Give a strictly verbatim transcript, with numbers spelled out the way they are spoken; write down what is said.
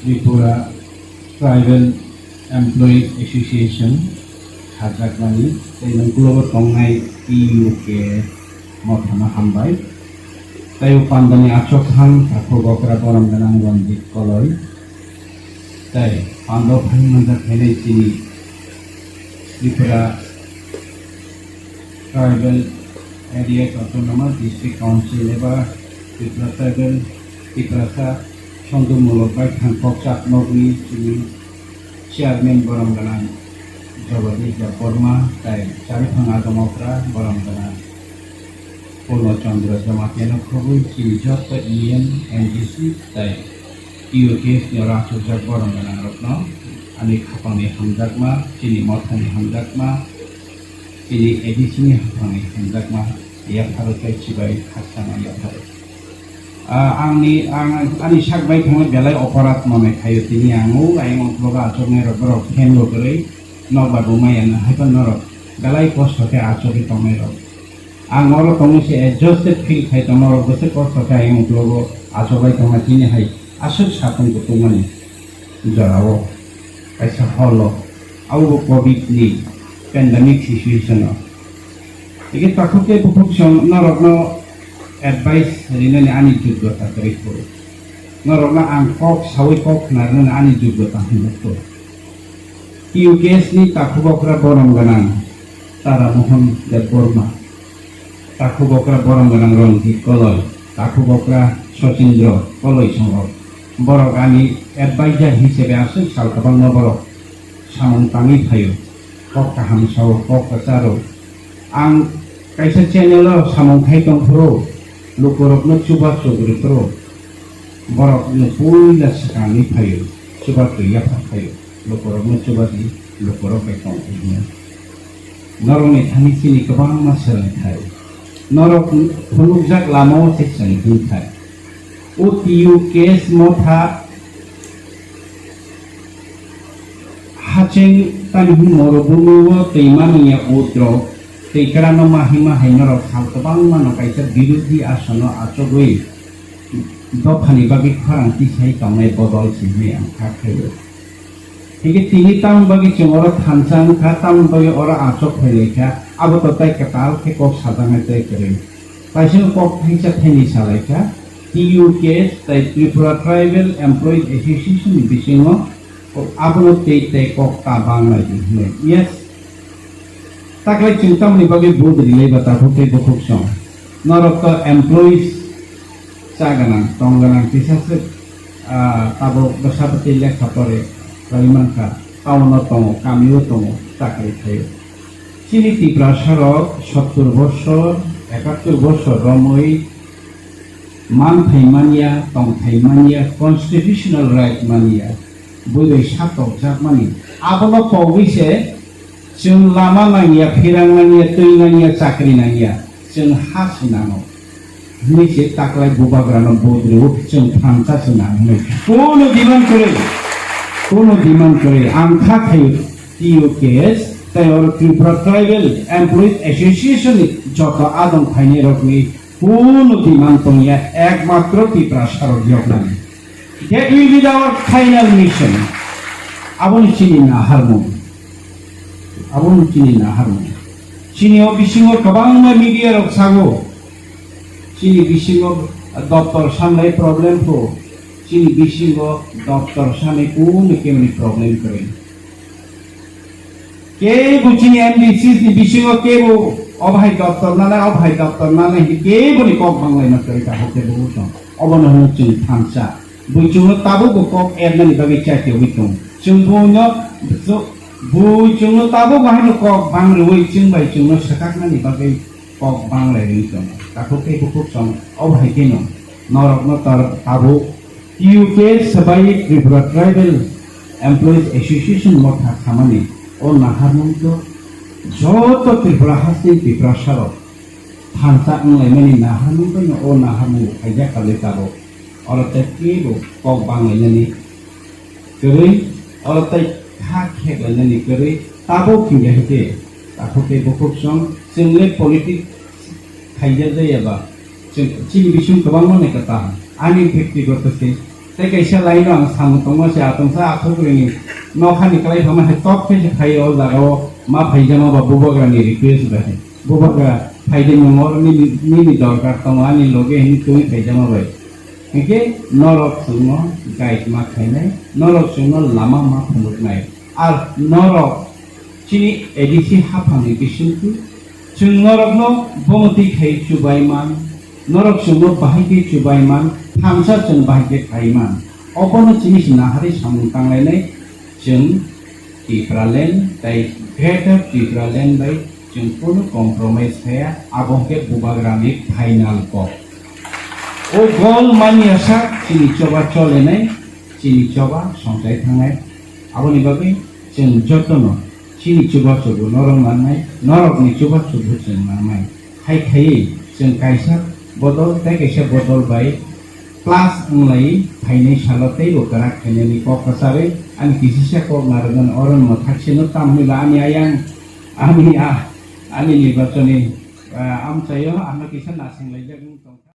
Tripura Tribal Employees Association sajakmani tei nokologo tongnai T U K mothano hambai. Tei o pandani achokthang takhuk okra borom gwnang Ranjit Koloi. Tei pando phai manjak khainai chini Tripura Tribal Area Autonomous District Council eba Tripura Tribal Tiprasa Songdormulok Baithang Kokchak Nokni chini Chairman borom gwnang Jagadish Debbarma tei Chariphang Adamokra borom gwnang Purno Chandra Jamatia no khobwi chini joto E M, N G C tei T U K S ni oro achukjak borom gwnang rokno ani khapangni hamjakma, chini mothani hamjakma, chini A D C ni haphangni hamjakma yapharo tei chibai khakchangma yapharo. Ah, angni, ang, ani sak bai thangwi belai oporat manwi khaio tini ang o ayang ukhlogo achuknai rok borok phen bo kwrwi nokbar bo maya no haiphano norok belai kosto khe achugwi tongnai rok. Ang oro tongwi se exhausted feel khai tong norok bwswk kosto khe ayang ukhlogo achugwi tongma chini hai aswk satung kutung mani. Jorao kaisa hall o, abo bo covid ni pandemic situation o. Tei takhuk tei bukhuk song norokno advice rinani ani jogyota kwrwi phuru. Norokno ang kok sawi kok khna rinani ani jogyota hinwi phuru. T U K S ni takhuk okra borom gwnang Tara Mohan Debbarma. Takhuk okra borom gwnang Ranjit Koloi, takhuk okra Sachindra Koloi songok. Borok ani advisor hisabe aswk sal kwbangma borok samung tangwi phaio. Kok kaham sao, kok kwcharo. Ang kaisa channel o samung khai tong phuru, lukurokno chuba chugri phuru, borokno puila swkangwi phaio, chuba twi yaphar phaio. Lukurokno chuba di, lukurok bai tong thai hwnwi. Norokni thani chini kwbangma swrwngthai. Norok phunukjak lamao se chwng hwnthai. O T U K S motha hacheng tani hwn morobumi o twi manwi ya o drok twi kwrano mahai mahai norok sal kwbangma no kaisa birodhi asono achugwi dophani bagwi khorang tisai tongnai bodol se hwnwi ang kha khaio. Hinkhe tini tamoni bagwi chwng oro thansa wngkha, tamoni bagwi oro achuk phailaikha, abo to tei kwtal khe kok sajaknai tei kwrwi. Kaisa kok thaisa thaini salaikha, T U K S tei Tripura Tribal Employees Association ni bisingo abono tei tei kok ta banglai di hwnwi. Yes, taklai chwng tamoni bagwi vote rilai ba takhuk tei bukhuk song. Norok to employees cha gwnang, tong gwnang, kisa swk, ah, tabuk bwsa bwtwi lekha pore khlai mankha, town o tongo, kami o tongo, chakri khaio. Chini Tiprasa rok sottur bosor, ekattur bosor romwi manthai manya, tongthai manya, constitutional right manya, bwrwi satokjakmani. Abono pogwi se chwng lama nangya, phirang nangya, twi nangya, chakri nangya, chwng ha se nango. Hwnwi se taklai bubagrano vote rwo, chwng thansa se nang hwnwi. Kunu demand kwrwi, kunu demand kwrwi. Ang kha khaio T U K S, tei oro Tripura Tribal Employees Association ni joto adong phainai rokni kunu demand tongya, ekmatro Tiprasa rok yoknani. That will be our final mission. Aboni chini naharmung. Aboni chini naharmung. Chini o bisingo kwbangma media rok sago. Chini bisingo doctor sanai problem pho. Chini bisingo doctor sanai kunu kemni problem kwrwi. Kebo chini M D C ni bisingo kebo o bahai doctor nanai, o bahai doctor nanai hinwi kebo ni kok banglaima kwrwi tabuk kebo wng tong. Obono hwnwi chwng thansa. Bui chwngno tabukbo kok ernani bagwi chatiogwi tong. Chwng buino, bui chwngno tabukbo haino kok bang rwui chwng bai chwngno swkaknani bagwi kok banglai rwui tongo. Takhuk tei bukhuk chwng obo hai kheno norokno tor-, tabuk T U K S bai Tripura Tribal Employees Association motha khamani o naharmung to joto Tripura hasteni Tiprasarok thansa wnglaimani naharmung phano o naharmung bo khaijak kali tabuk. Oro tei kebo kok banglainani kwrwi, oro tei kha kheklainani kwrwi tabuk hingya hwnkhe takhuk tei bukhuk song chwngle politics khaijak jaya ba chwng, chini bising kwbangma nai kwtal. Ani byaktigoto se Tei kaisa line o ang samung tongma se atongsa athok rini nokhani kwlai thangma hai tok khe se phai o jaga o ma phaijama ba bubagra ni request bai hai. Bubagra phaidi nongor nini, nini dorkar tongo ani loge hini twi phaijama bai. Hingke norok chwngno guide ma khainai, norok chwngno lama ma phunuknai. Ar norok chini A D C haphangni bisingtwi chwng norokno bomotwi khai chubai man, norok chwngno bahai khe chubai man, thansa chwng bahai khe khai man. Obono chini se naharwi samung tanglainai chwng Tipraland tei Greater Tipraland bai chwng kunu compromise khaya, abo hwnkhe bubagrani final kok. O gol manya sak chini choba cholenai, chini choba songchai thangnai. Aboni bagwi chwng jotono chini chubachubu norok nangnai, norokni chubachubu chwng nangnai. Hai khaiwi chwng kaisa bodol tei kaisa bodol bai plus wnglai phainai salo teibo kwrak khainani kok kwcharwi ani kisisa kok narwknani oro mwthaksino, tamni ba ani ayang, ani a-, ani nirbachoni, ah, amchaio ano kisa nasinglaijaknai tongkha.